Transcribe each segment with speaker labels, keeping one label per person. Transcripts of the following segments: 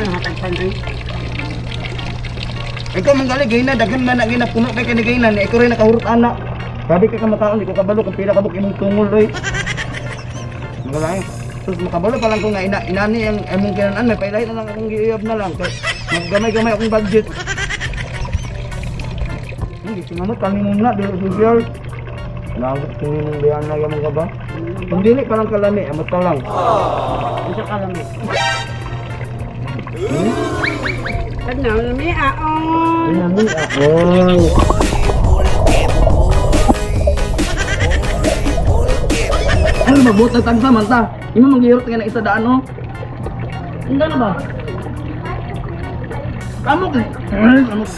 Speaker 1: Ako yung hatagpan ay.
Speaker 2: Ikaw manggali gayna daghan man na gina puno kay kani gayna ni ikaw rin nakahurot ana. Sabi kay ka makaon di ko kabalo kung pila kabuk imong tungol oy. Magalay. Sus makabalo pa lang ko nga ina inani ang imong kinanan may pailahi na lang akong giuyab na lang kay maggamay-gamay akong budget. Hindi sinamot kami muna dili social. Lagot ko nimong biyan na yamang ka ba? Kung dili pa lang kalami, amot pa lang.
Speaker 1: Unsa ka lang.
Speaker 2: Hmm?
Speaker 1: Tanaw na may aon.
Speaker 2: Inani ako. Ano mabuot na tagsa man ta? Imo manghirot nga na isa daan oh. Hindi na ba? Kamok eh. Ay, kamok.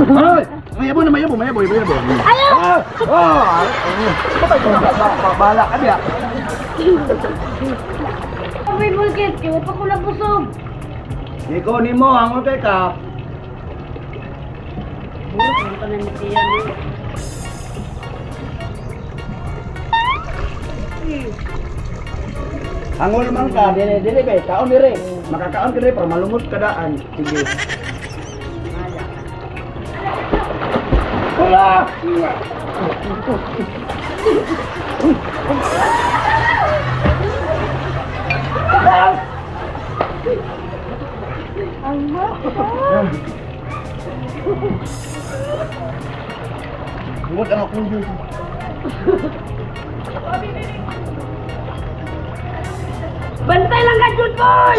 Speaker 2: Ay! Mayabo na mayabo, mayabo, mayabo. Ayaw! Ah! Ah! Patay ko na. Bahala ka diya.
Speaker 3: May bulkit, kaya pa ko nabusog.
Speaker 2: Ikaw ni mo, ang kay ka.
Speaker 1: Burot ang tanan ni Tia no.
Speaker 2: Angol man ka, dili dili kay kaon dire. Makakaon ka dire para malumot ka daan. Sige. Wala! Buat ang akong juice.
Speaker 3: Bantay lang ka, Jud boy!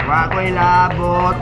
Speaker 2: Wa ko'y labot.